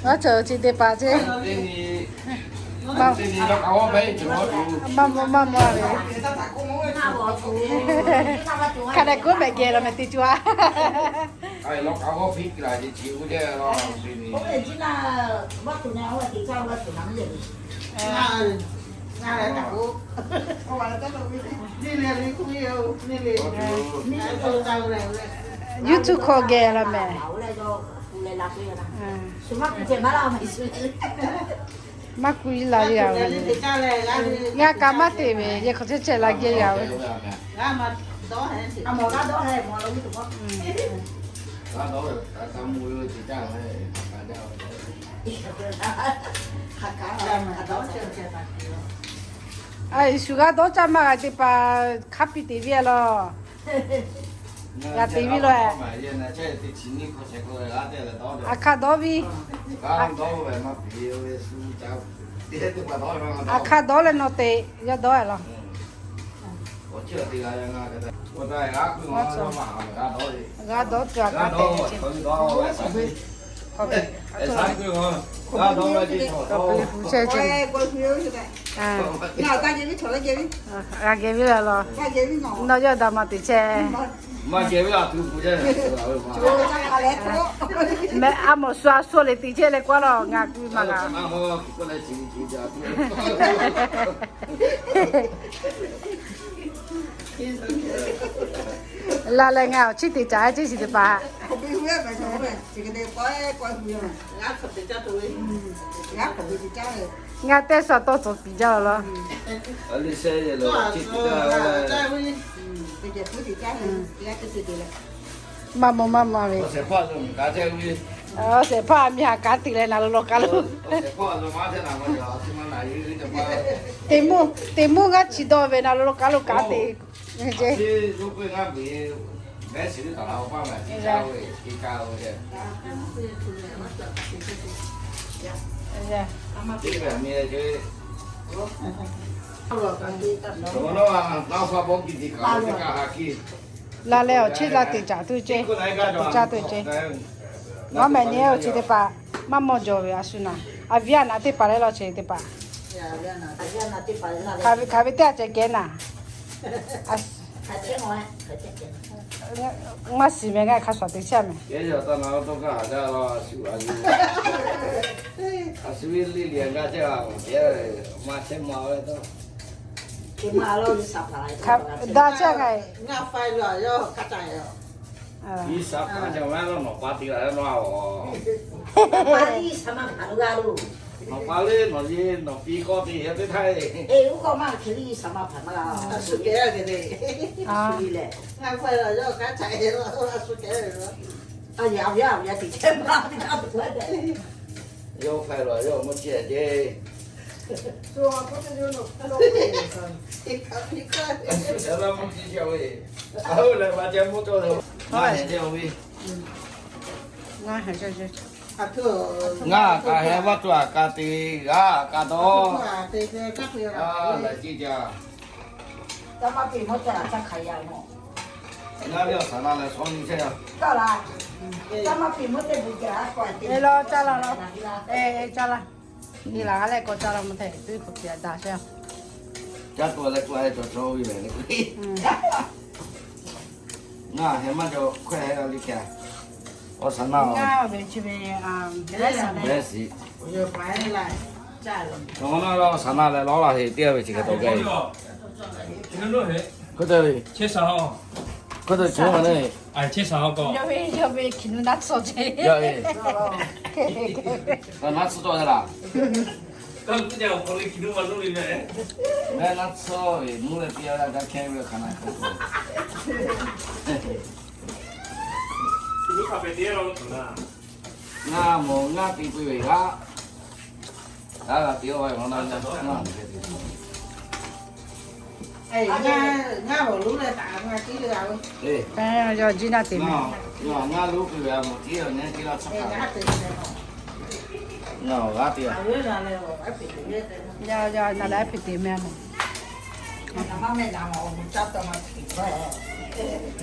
Aˉ cawˬ chi teˇ hpaˍ ceˇ. Maˇ mawˬ maˇ mawˬ ve. Hk'a dehꞈ k'oˆ mehˍ geh la mehˍ teˇ cawˬ a. YouTube hk'aw geh la mehˍ. Maˇ k'oˆ la ve a ve. Ngaˬ kaꞈ maˇ te ve, yehˬ hk'aw chehˇ chehˇ la geh g'a ve. Aˬ, shu g'a dawˇ caˇ maˇ g'a teˇ hpaˍ hk'a piˇ te ve a laˬ. G'a te ve law. Aˬ hk'a dawˇ ve. Aˬ hk'a dawˇ leh nawˬ te yawˇ dawˇ law. G'a dawˇ tuˬ aꞈ g'a te ve ce. G'a geh ve law. Nawˬ yawˇ daꞈ maˇ te chehˇ. Mehˍ a mawˬ shu a shu le te chehˇ leh k'oˆ law, ngaˬ k'oˆ maˇ g'a. La leh ngaˬ awˬ chiˇ te caˍ ceˇ chi teˇ hpaˍ. Ngaˬ teˇ suhˍ tawˇ tcuhˍ piˍ jaˇ law. Maˇ mawˬ maˇ mawˬ ve. Awˬ shehˍ hpaˇ miˇ haꞈ kanˉ te leh naˬ lo law kaˉ lo. Teˇ mvuhˇ teˇ mvuhˇ g'aˇ chi dawˇ ve naˬ lo law kaˉ lo kanˉ te. La leh awˬ chiˇ la te caˍ tuˬ ceˇ, te caˇ tuˬ ceˇ. Ngaˬ mehˍ nyi awˬ chi teˇ hpaˍ maˇ mawˇ jaw ve a shu naˍ. A viˉ a naˍ teˇ hpaˍ leh law chi teˇ hpaˍ. Hk'aˬ ve teˇ a ceh kehˉ naˍ. Maˇ shiˍ mehˍ, ngaˬ hk'a shuˍ te chehˇ mehˍ. Daꞈ chehˇ k'ai. Ngaˬ kaꞈ heh vaˇ tuˬ aꞈ ka te g'a kaꞈ dawˇ. Ngaˬ ve awˬ shaˍ na lehˬ shaw nyi chehˇ a. Ca la, ca la, ca la, ca la. Nyi la leh k'awꞈ ca la mvuh hteˇ tuˬ k'oˆ piˇ daꞈ chehˇ. Ca tuˬ leh k'oˆ a cawˬ cawˬ ve lehˬ le. Ngaˬ heh maˇ cawˬ hkawehˇ heh g'a le hkeh. Awˬ shaˍ na awˬ, awˬ shaˍ na lehˬ lawˉ la heˍ teˇ g'aˇ ve chi hk'e tawˬ gaˇ ve. Hk'e te, hk'e te, naˉ tsuhˇ cawˇ laˇ. Mehˆ naˉ tsuhˇ ve nuˇ leh piˇ a g'a hkehˇ ve hk'aˬ na hk'e. Ngaˬ mawˬ ngaˇ piˇ piˇ ve g'aˇ. G'aˇ g'a piˇ a ve, ngaˇ luˇ piˇ ve a mawˬ tiˉ a nyi tiˉ la tsuhˇ kaꞈ. Yaˇ yaˇ na leh hpehꞈ te meh a ma.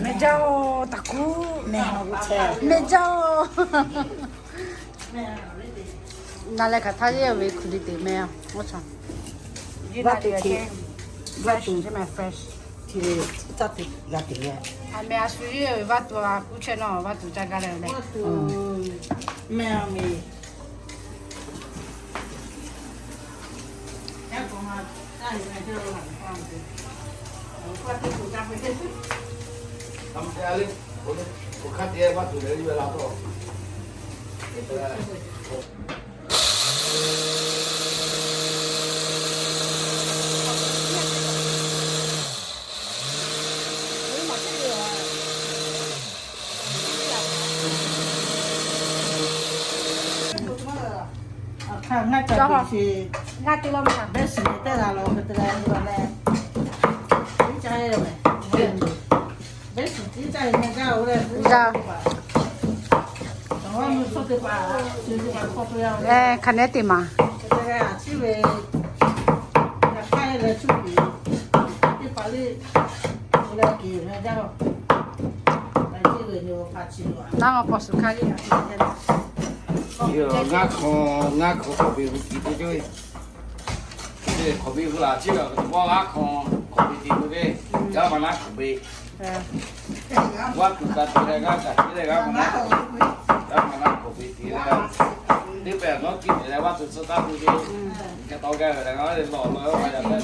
Meh jaˇ oˬ, taˍ kuˉ. Meh jaˇ oˬ. Na leh hk'aˬ htaˇ yeˇ ve hkui li te meh a, oˇ chaw. Vaˇ tuˬ vaˇ tuˬ, fresh. Aˬ meh a shu yeˇ ve vaˇ tuˬ a kuˉ chehˇ nawˬ, vaˇ tuˬ caˇ gaˇ leh leh. Ngaˇ te la ma, best teˇ g'aˇ lo hk'e te leh, hk'aˬ nehˉ te maˬ. Naˉ ma paw suhˍ hkanˇ le. Ngaˇ hk'aw, ngaˇ hk'aw k'awꞈ ve hu tiˍ te ceˇ ve. Hk'awꞈ ve hu laˬ chi ve, ngaˇ hk'aw k'awꞈ ve tiˍ ve, yaˇ ma naˉ hk'awꞈ ve. Vaˇ tuˬ ka tuˬ leh g'aˇ kaꞈ tiˉ leh g'aˇ ma naˉ, g'aˇ ma naˉ hk'awꞈ ve tiˍ ve. Teˇ pehˍ nawˉ kiˇ ve leh vaˇ tuˬ tcuh taˇ tuˬ ve, hk'e taw gaˇ ve leh ngaˬ le lawˬ lawˬ ve yaˇ leh.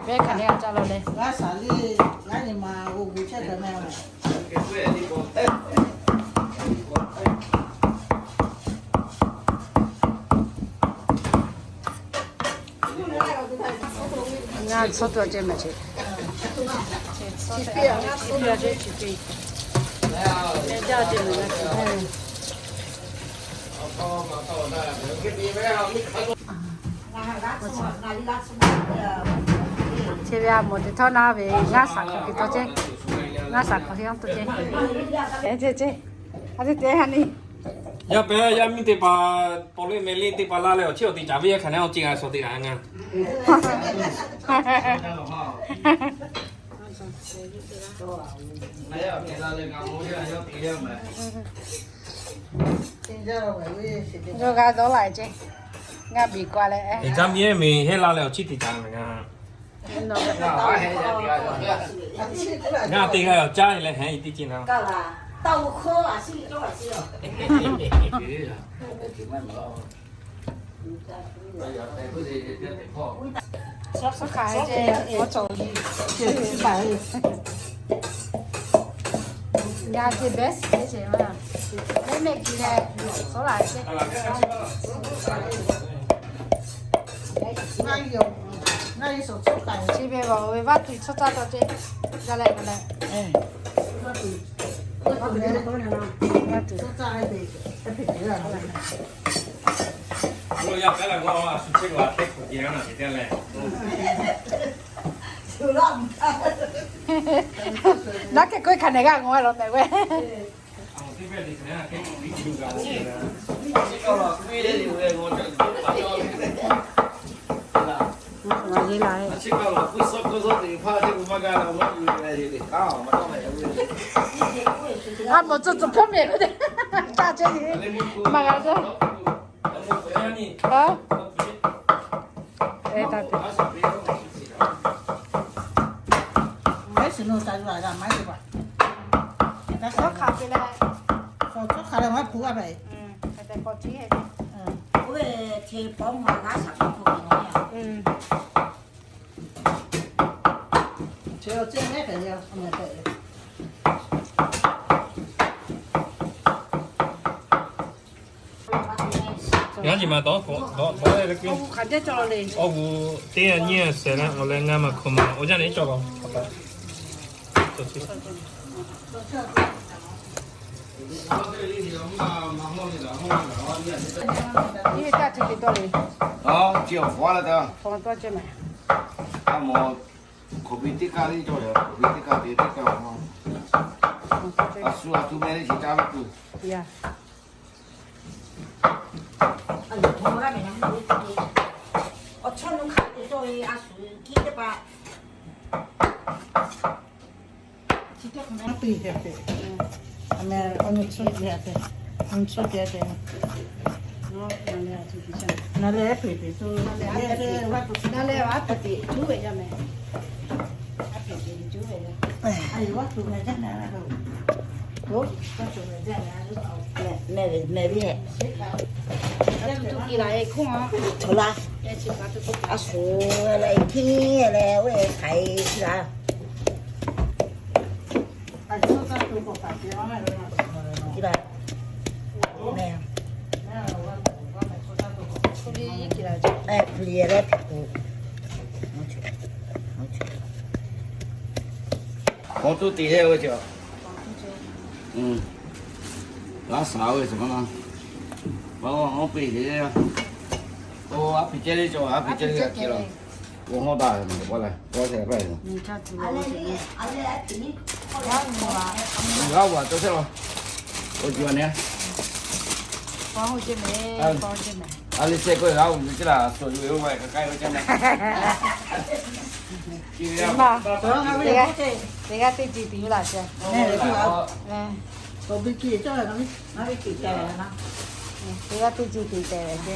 Ve hk'aˬ nehˉ a caˇ la leh, g'aˇ shaˍ liˇ, g'aˇ nyi ma g'o g'uiˬ chehˇ taˍ meh. Ngaˇ tcuhˉ tuˬ a ceh meh ce. Chi piˇ a, ngaˇ tcuhˉ tuˬ a ceh chi piˇ. Leh jaˇ ceh meh ngaˇ tcuhˉ. Chi ve a mawˬ teˇ htawˇ na ve ngaˇ shaˍ hk'awꞈ hk'e taw ceh. Ngaˇ shaˍ hk'awꞈ hk'e taw ceh. Ceh ceh, a te te ha ni. Yaˇ pehˍ yaˇ miˇ teˇ hpaˍ, paw leˇ meh leˇ teˇ hpaˍ laˇ leh awˬ chiˉ awˬ te caˍ ve yaˇ hk'aˬ nehˉ awˬ ceh g'a shawˍ te g'a ngaˇ. Yawˇ g'a dawˇ laˬ ceh. Ngaˇ biˬ k'oˆ leh, eˬ, jaˇ miˇ ehˉ miˬ heˆ laˇ leh awˬ chiˉ te caˍ ve ngaˇ. Ngaˇ te g'a awˬ caˉ leh heˆ teˇ ceh na. Ngaˬ ceh best teˇ ceh ma. Mehˆ mehˆ ki leh, sawˉ laˬ ceh. Chi ve vaˬ ve vaˇ tuˬ tcuhˉ caˇ taw ceh. Ga leh ga leh. Vaˇ tuˬ. Naˉ hk'e k'oˆ hkanˍ nehˬ g'aˇ ngawˬ a lawˬ mehˍ ve. A mawˬ tcuh tcuh hpawˇ mehˍ k'oˆ te, caˇ ceh maˇ g'a dawˇ. Yaꞈ nyi ma tawˉ k'awꞈ dawˇ dawˇ leh k'o, awˬ g'uˇ teˇ nyiˇ shehˍ na awˬ leh ngaˇ ma hkawꞈ ma awˬ yanˇ nehˬ cawˬ la. Chi awˬ hk'aw leh taˇ, a mawˬ hkawꞈ ve teˇ kaˆ le cawˬ yaꞈ, hkawꞈ ve teˇ kaˆ te teˇ kaˆ awˬ ma. A shu a tu meh le chi ca ve tuˬ. Meh ve, meh ve. Chaw la. A shu la hkiˉ leh oˇ ve htaiˍ chi la. Chi la. Meh. Hk'aw tuˉ te heh ve ce. G'aˇ shaˍ ve ce k'o na. Oˇ, oˇ peˇ ce. Oˇ, aˉ hpeꞈ cehˇ le cawˬ, aˉ hpeꞈ cehˇ le g'a ce la. Oˇ hawˉ daꞈ ve maˬ pa leh, g'aˇ shaˍ pa leh. G'aˇ g'aˇ cawˬ chehˇ la. Oˇ, ji a ne. A le shehˆ k'oˆ g'aˇ oˬ ce la, suhˍ yuˬ ve oˇ ma ka k'ai ve ce meh. Teˇ g'aˇ teˇ ji tiˍ laˬ ce. Teˇ g'aˇ teˇ ji tiˍ tehꞈ ve ce.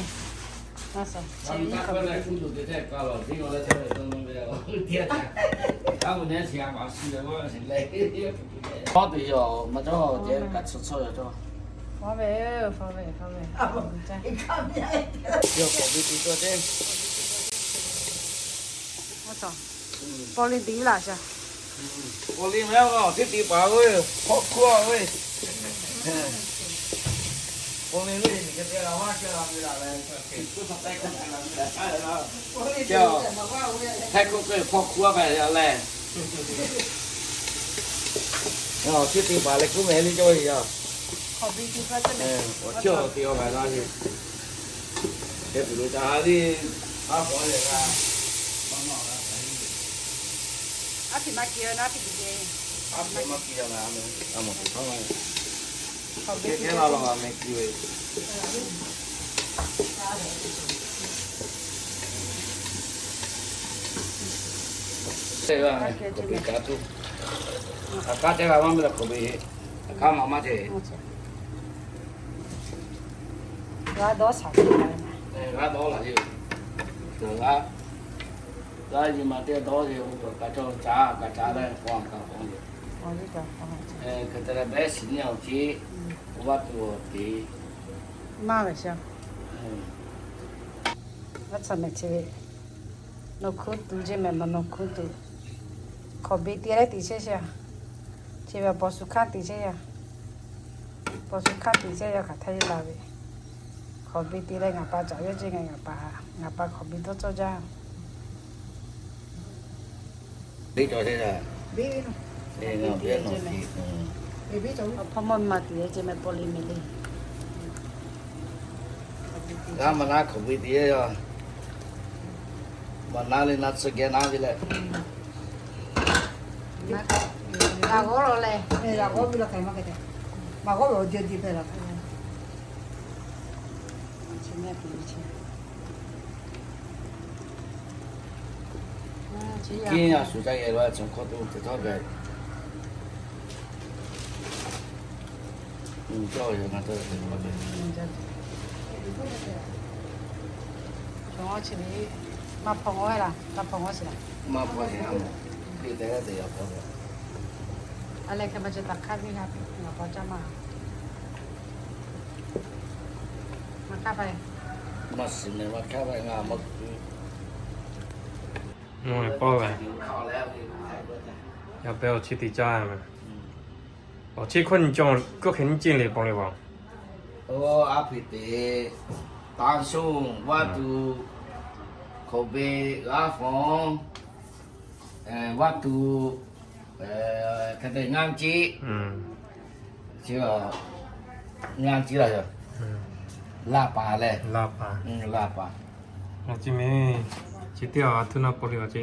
Hawˉ tuˬ yoˬ, maˇ cawˬ ce kaꞈ tsuhˇ tsuhˇ yoˬ cawˬ. Yawˇ k'awꞈ ve te cawˇ ce. Paw li tiˍ laˬ shaˍ. Paw li meh, teˇ tiˍ paˍ ve, hawˉ hkuˇ ve. Paw li ve, htaiˇ hk'oˆ k'oˆ ve hawˉ hkuˇ ve leh. Teˇ tiˍ paˍ leh kuˉ meh le cawˇ ve yoˬ. Awˬ chawˇ te awˬ g'aˇ laˇ ve. Hk'e tuˬ lo ca ha le, aˉ hpaw leh g'a, maˇ maˇ g'a hk'e le. Aˉ hpaw maˇ ki a, aˉ hpaw maˇ ki a, a mawˬ tuˬ hk'aˇ ma. Hk'e hk'e la la g'a meh ki ve. Teˇ g'aˇ k'awꞈ ve kaꞈ tuˬ, a kaˉ teˇ g'aˇ maˇ meh la k'awꞈ ve, a kaˉ ma maˇ ceh. G'a dawˇ shaˍ, g'a dawˇ laˬ ve, g'a, g'a yiˬ ma teˇ dawˇ ve, kaꞈ caˇ, kaꞈ caˇ leh k'awꞈ kaꞈ k'awꞈ ve. Hk'e te leh behˉ shiˍ nyi awˬ ceˇ, g'a tuˬ awˬ te. Maˇ ve sha. G'a tcuh meh chi ve, nawˬ hkuˇ tuˬ ce meh, nawˬ nawˬ hkuˇ tuˬ. Hk'awꞈ be te leh te chehˇ sha. Chi ve paw shu hkanˇ te chehˇ ya. Paw shu hkanˇ te chehˇ ya hk'aˬ htaˇ yeˇ la ve. Hk'awꞈ be te leh ngaˬ pa caꞈ yawˇ ce ngaˬ, ngaˬ pa, ngaˬ pa hk'awꞈ be dawˇ cawˇ jaˇ. Hpawˇ mawˇ ma tiˍ ce meh paw li meh le. G'a maˬ naˉ hk'awꞈ ve te yoˬ. Maˬ naˉ le naˉ tsuhˇ geh naˉ ve leh. G'a g'awˇ la leh, g'a g'awˇ ve la k'ai maˇ k'ai te. Maˬ g'awˇ ve awˬ jeh jeh pehˇ la. Chi meh pui chi. Kiˇ a shu ca yehˬ lo a cawˬ hk'aw to te htawˇ gaˬ. Cawˇ ve yoˬ, ngaˬ cawˇ ve. Maˇ hpaw ngaw laˇ, maˇ hpaw ngaw shiˍ laˇ. Maˇ hpaw shiˍ laˇ, maˇ hpaw shiˍ laˇ. A leh hk'e maˇ cawˬ taˍ hk'aˇ ve, ngaˬ pa caˇ maˇ. Maˇ hk'aˇ pa. Maˇ shiˍ meh, maˇ hk'aˇ pa, ngaˬ maˇ ku. Mvuhˇ leh pawˆ ve, yaꞈ pehˉ awˬ chi te caˇ ve meh. Awˬ chi hkawˇ nyi cawˇ, hkawˇ hk'e nyi ceh le paw le vaˬ. Aˉ hpeꞈ teꞈ, taˇ shoˆ, vaˇ tuˬ, hk'awꞈ ve, g'aˇ hpawnˉ, vaˇ tuˬ, hk'e te ngaˇ ciˆ, ngaˇ ciˆ laˇ yoˬ. Laˇ paˍ leh, laˇ paˍ, laˇ paˍ. Chi meh, chi teˇ a a htuˇ naˇ paw le a ce.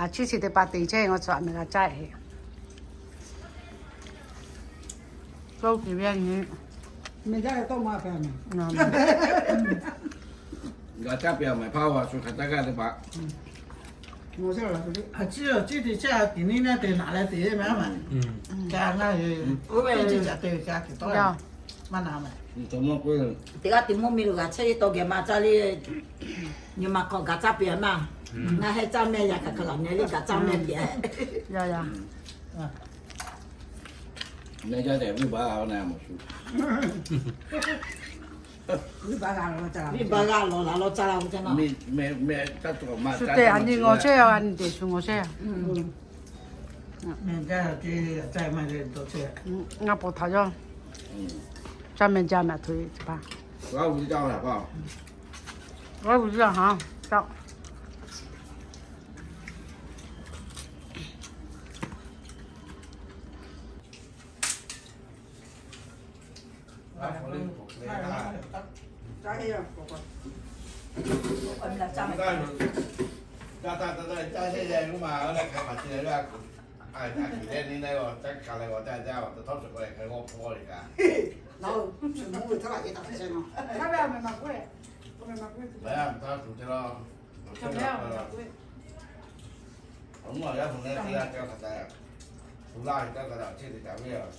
Aꞈ chiˇ chi teˇ hpaˍ te chehˇ, ngaˬ chaw aꞈ meh g'a caˇ e. K'oˆ tiˍ ve nyi. Meh jaˇ ve tawˇ ma hpehꞈ meh. G'a caˇ pehˍ meh hpaˇ a shu hk'aˬ caˇ gaˇ teˇ hpaˍ. Aꞈ chiˇ aꞈ chiˇ te chehˇ, tiˍ niˇ naˇ te naꞈ leh te meh a ma. Ca na e. Oˇ ve chi caꞈ te ca te tawˇ. Maˇ na meh. Teˇ g'aˇ te mvuhˇ miˬ lo g'a chehˇ ve tawˇ geh ma caˇ le. Nyi ma hk'aw g'a caˇ pehˍ a ma. Ngaˬ heh caˇ meh yaꞈ hk'aˬ hk'aˬ laˬ meh le g'a caˇ meh pehˍ. Yaˇ yaˇ. Meh jaˇ tehꞈ venˇ baˆ g'a na mawˬ shu. Venˇ baˆ g'a lawˬ la lawˬ caˇ la ve ca na. Shu te a nyi ngawˬ chehˇ a, a nyi te shu ngawˬ chehˇ a. Ngaˬ pawˍ htaꞈ yawˇ caˇ meh jaˇ meh a htoꞈ e teˇ hpaˍ. G'aˇ hui jaˇ ha. Caˇ taˇ taˇ caˇ shehˆ shehˆ k'oˆ ma, leh hk'a hk'aˬ te leh, a hk'e leh ni leh g'aw caˇ hk'a leh g'aw caˇ caˇ, tawˇ hkawˇ hk'a g'aw hpawˇ le kaꞈ. Awˬ mvuhˇ aˬ yaˇ hui leh teˇ g'aˇ caˇ hk'a taˍ, shu laˇ ve caˇ hk'a taˍ, awˬ chehˇ te caˍ ve yoˬ.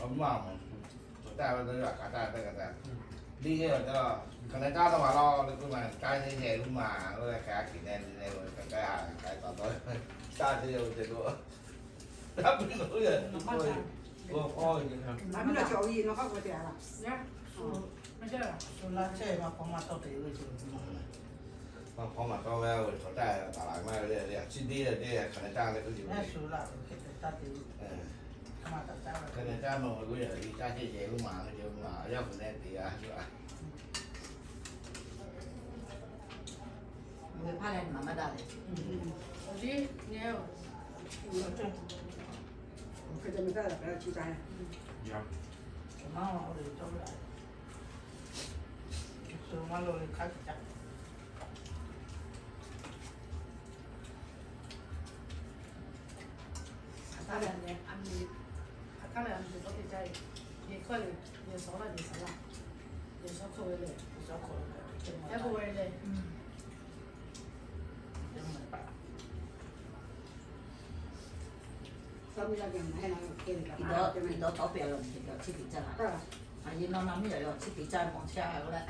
Awˬ mvuhˇ aˬ mawˬ, shu taˇ ve lawˬ yaˇ kaꞈ taˇ ve kaꞈ taˇ, liˇ ve awˬ caˇ, hk'aˬ leh caˇ taˇ maˍ law le k'oˆ ma, caˇ shehˆ shehˆ k'oˆ ma, oˇ leh hk'aˬ hk'e leh ni leh g'aw caˇ kaˇ hk'aˬ hk'e taˍ taˇ, caˇ shehˆ shehˆ ve te k'o, taˇ piˇ lo ve, g'aw hpawˇ ve. Maˇ hpawˇ maˇ tawˇ ve, awˬ taˍ taˍ laˬ maˇ ve le, chi deˇ le deˇ hk'aˬ leh caˇ leh k'oˆ ve, hk'e leh caˇ nawˬ ve k'oˆ yaꞈ, caˇ shehˆ shehˆ k'oˆ ma, ve ce ma, yaˇ hui leh te g'a ve a. Mvuhˇ hpaˇ leh maˍ maˇ daꞈ le. A hk'aˇ lehˬ, a miˬ, a hk'aˇ lehˬ a miˬ tawˇ te caˇ e, yehˬ hkawˇ lehˬ, yehˬ shawˉ laˇ, yehˬ shawˉ laˇ, yehˬ shawˉ hkawˇ ve lehˬ, yehˬ shawˉ hkawˇ ve lehˬ, yehˬ hkawˇ ve lehˬ. Iˉ dawˇ, iˉ dawˇ tawˉ pehˍ la, chi teˇ caˇ la. A yehˬ naw ma miˇ yaˬ yaw chi teˇ caˇ mawˬ chehˇ a k'o leh,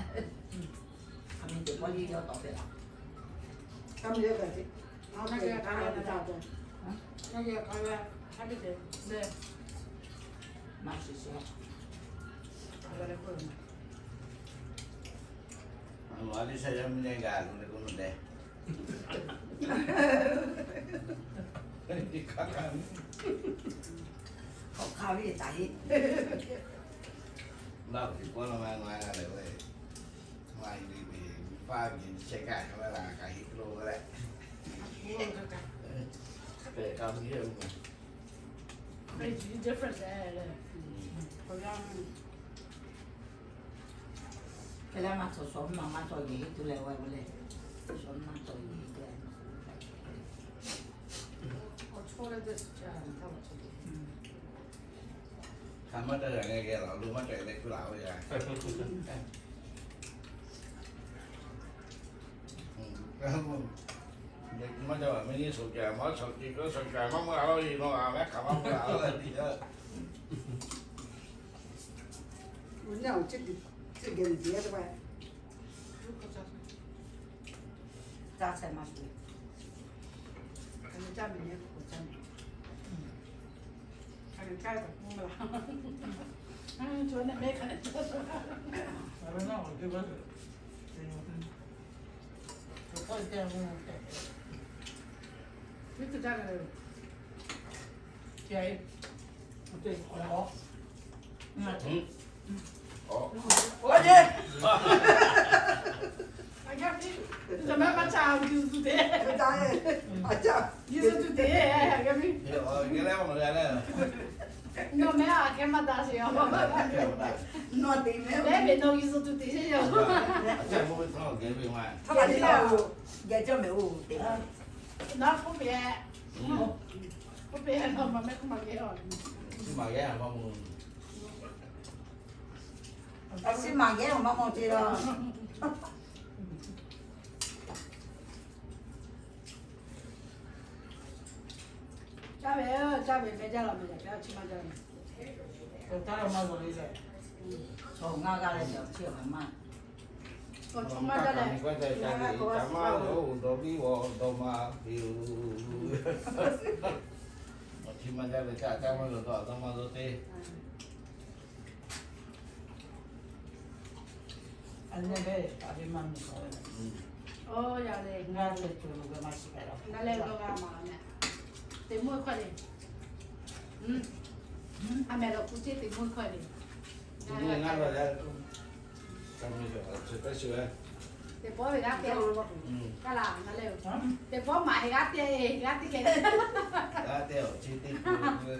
a miˬ teˇ pawˆ liˇ yawˇ tawˉ pehˍ la. Maˇ shiˍ shiˍ. A liˇ shehˆ yaˇ miˇ leh gaˬ lo le k'oˆ lo leh, hk'aˬ hk'aˇ ve taˍ heˆ. Laˇ huˍ teˇ pawˆ la maˇ g'a leh ve, maˇ heˆ le ve, faˇ ve shehˆ kaꞈ hk'aˬ ve laˬ kaꞈ heˆ lo ve leh, hk'e kaꞈ miˇ ve, difference le. Hk'e leh maˇ cawˬ, shawˍ mvuhˇ ma maˇ cawˬ yehˬ heˆ tuˬ leh, oˇ ve leh shawˍ mvuhˇ ma cawˬ yehˬ heˆ tuˬ leh, hk'aˬ maˇ caˇ g'a ngaˬ geh laˬ lo maˇ caˇ g'a leh kuˇ laˬ ve yaˇ. Maˇ caˇ g'a, mvuhˇ nyi shuˍ caˍ maˇ shuˍ ce k'o shuˍ caˍ maˇ mvuhˇ g'a laˇ ve, nawˬ a mehˉ hk'aˬ maˇ mvuhˇ g'a laˇ ve tiˉ yaˇ. Caˇ chehˇ maˇ shuˍ. A shu maˍ geh maˇ mawˬ ce la. Caˇ ve, caˇ ve meh jaˇ la meh, yaꞈ caˇ chi maˇ jaˇ la. Caˇ la maˇ g'a le. Chaw ngaˇ g'aˇ leh chi maˇ maˇ. Awˬ chi maˇ jaˇ leh, awˬ chi maˇ jaˇ leh caˇ caˇ maˇ g'a dawˇ dawˇ maˇ te. A nyi ve a ve maˇ mvuh k'o, oˇ yaˇ lehˬ ngaˇ lehˬ tuˬ lo ve maˇ shiˍ k'ai la. Ngaˇ lehˬ g'a maˍ meh. Teˇ mvuhˇ hkawˇ le. A meh lawˬ ku ceˇ teˇ mvuhˇ hkawˇ le. Teˇ pawˆ ve g'aˇ te, kaˇ laˬ ngaˇ lehˬ, teˇ pawˆ maˍ heˍ g'aˇ te, g'aˇ te kehˬ, g'aˇ te awˬ chi teˇ pawˆ ve,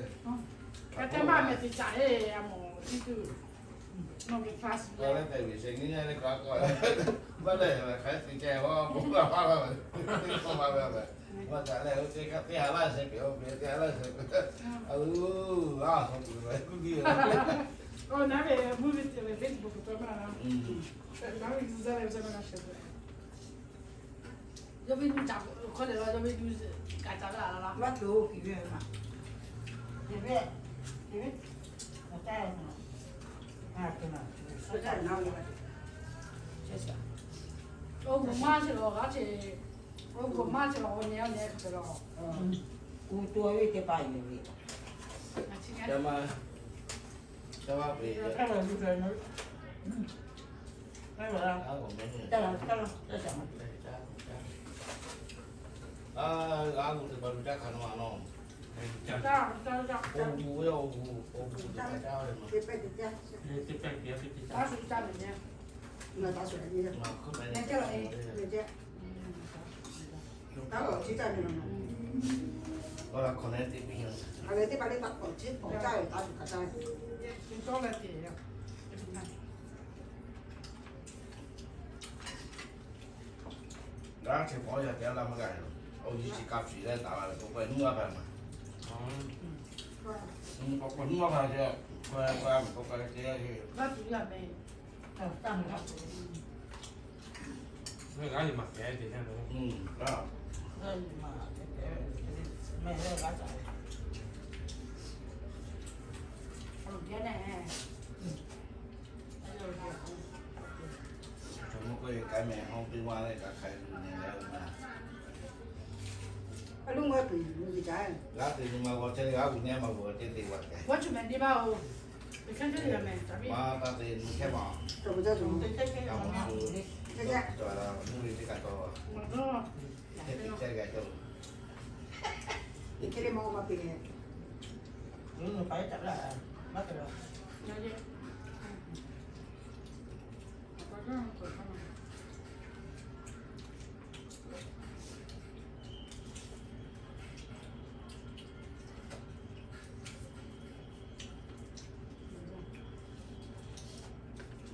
g'aˇ te maˇ meh te caꞈ heˆ a mawˬ. Teˇ hkui, nawˬ ve fast food leh tehꞈ ve sheˍ nyi nyi le k'o a k'o, maˇ lehˬ hk'aˬ hk'e te ceh a bon la maˇ la ve, teˇ hkui maˇ ve ve, maˇ daꞈ leh oˇ teˇ ha laˇ sheˍ peuˬ, oˇ ve teˇ ha laˇ sheˍ peuˬ, a, a, a, kuˇ biˇ ve. Oˇ naˉ ve mvuhˇ ve te ve Facebook k'oˆ maˇ la, naˉ ve zuhˇ leh zuhˇ maˇ g'a sheˍ ve. Yawˇ ve nyi caꞈ hk'aw lehˬ la, yawˇ ve nyi kaꞈ caꞈ la la la. Maˇ to kiˬ ve ma. Te ve, te ve, a caˇ, a caˇ na, a caˇ na. Oˇ g'uˬ maˇ chi lawˬ g'aˇ ce, oˇ g'uˬ maˇ chi lawˬ g'aˇ nehˬ nehˬ hk'e te lawˬ. Kuˬ to ve teˇ hpaˍ yoˬ ve. G'aˇ chi k'awꞈ yaˇ te a la maˇ g'a yoˬ. Awˬ nyi chi ka hpiˍ leh taˍ la ve k'o, k'awꞈ nuˇ a hpaˍ ma. K'awꞈ nuˇ a hpaˍ ce, k'awꞈ k'awꞈ k'awꞈ k'awꞈ ce. G'aˇ tuˬ yaˇ meh. G'aˇ tuˬ yaˇ meh. G'aˇ tuˬ yaˇ meh.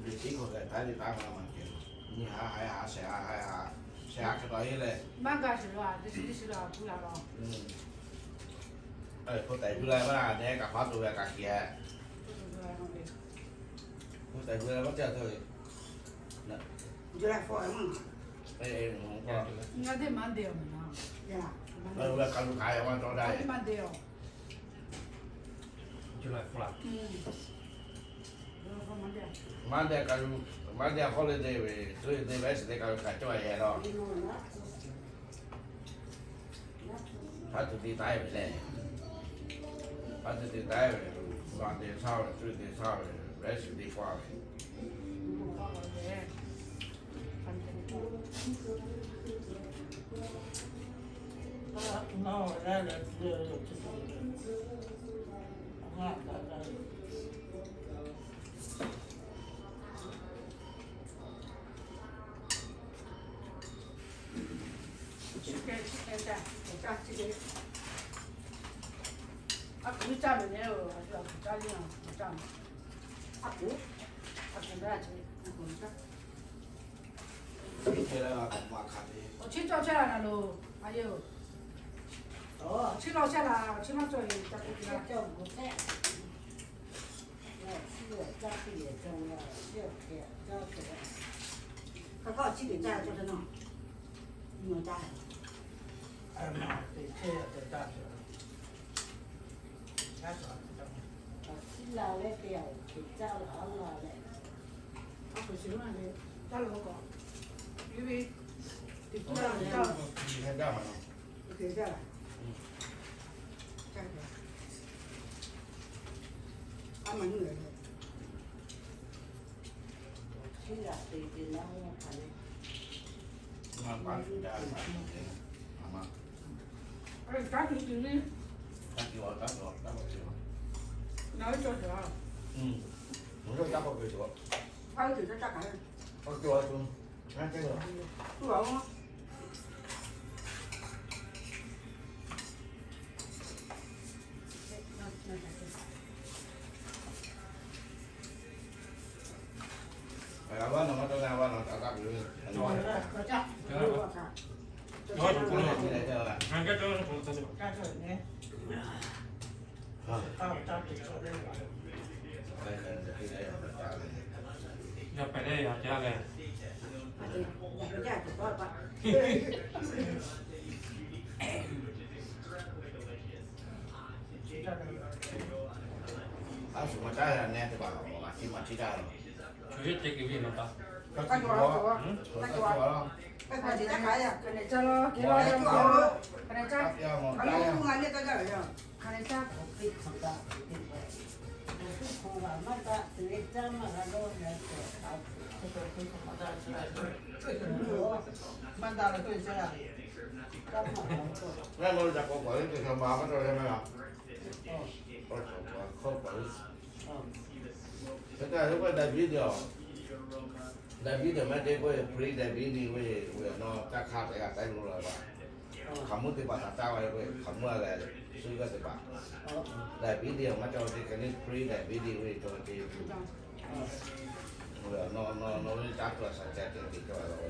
Ve tiˉ k'o leh, taˇ ve taˇ ma ma kehˬ, nyi ha ha ha shehˍ ha ha ha shehˍ ha hk'e taw e leh, maˇ gaˬ sheˍ lo a, teˇ shiˍ teˇ shiˍ lo a pu la lo. K'oˆ tehꞈ gu la maˇ, neh kaꞈ hpaˉ to ve kaꞈ kehˬ. K'oˆ tehꞈ gu la maˇ caˇ te. Ngaˬ teˇ maˇ de awˬ meh na. Ngaˬ teˇ maˇ de awˬ. Monday holiday ve, Tuesday ve, Wednesday kaꞈ ve kaꞈ cawˇ a yehˬ la. Hpaˉ tuˬ te taˉ ve lehˬ, hpaˉ tuˬ te taˉ ve, Monday shaˉ ve, Tuesday shaˉ ve, Wednesday k'oˆ ve. Awˬ chi cawˇ chehˇ la na loˬ, a yehˬ oˬ. Awˬ chi lawˬ chehˇ la, awˬ chi maˇ cawˇ ve ca k'oˆ ve la. Ka k'aˇ chi teꞈ caˇ cawˇ te nawˬ. Nyi ma caˇ. Chi la leh te a, teꞈ caˇ la a la leh. A k'o chi ma le, caˇ la k'o, yawˇ ve teꞈ caˇ la caˇ. Teꞈ caˇ la. Caˇ te. A ma nyi le. Chi la te te la ma ka le. Ma ba te da ma te. A ma. Taˇ tuˬ tuˬ le. Taˇ tuˬ a, taˇ tuˬ a, taˇ k'awꞈ tuˬ a. Ngaˬ hui cawˇ tuˬ a. Ngaˬ hui cawˇ taˇ k'awꞈ tuˬ a. Taˇ tuˬ taˇ taˇ kaꞈ. K'awꞈ tuˬ a tuˬ. Ngaˬ cawˇ tuˬ a. Tuˬ a. Aˉ shuˍ ma caˉ ya ne teˇ hpaˍ, a ciˉ ma ciˉ gaˇ lo. Ngaˬ lo yaꞈ k'aw k'awꞈ le te hk'a ma maˇ cawˬ le maˇ g'a. Hk'e te k'o Daˍviˆ Daˍviˆ maˇ te k'oˆ ve, pre Daˍviˆ ve, ve awˬ nawˇ caˇ hk'aˇ tehꞈ g'a taiˉ lo la ve. Hkaoˍmonˇ teˇ hpaˍ htaꞈ caˇ ve k'o, hkaoˍmonˇ lehˬ shu g'aˇ teˇ hpaˍ. Daˍviˆ maˇ cawˬ ve te hk'e le, pre Daˍviˆ ve cawˬ ve te. Nawˬ nawˬ nawˬ ve caˇ tuˬ a shaˍ ca te te cawˬ ve la ve.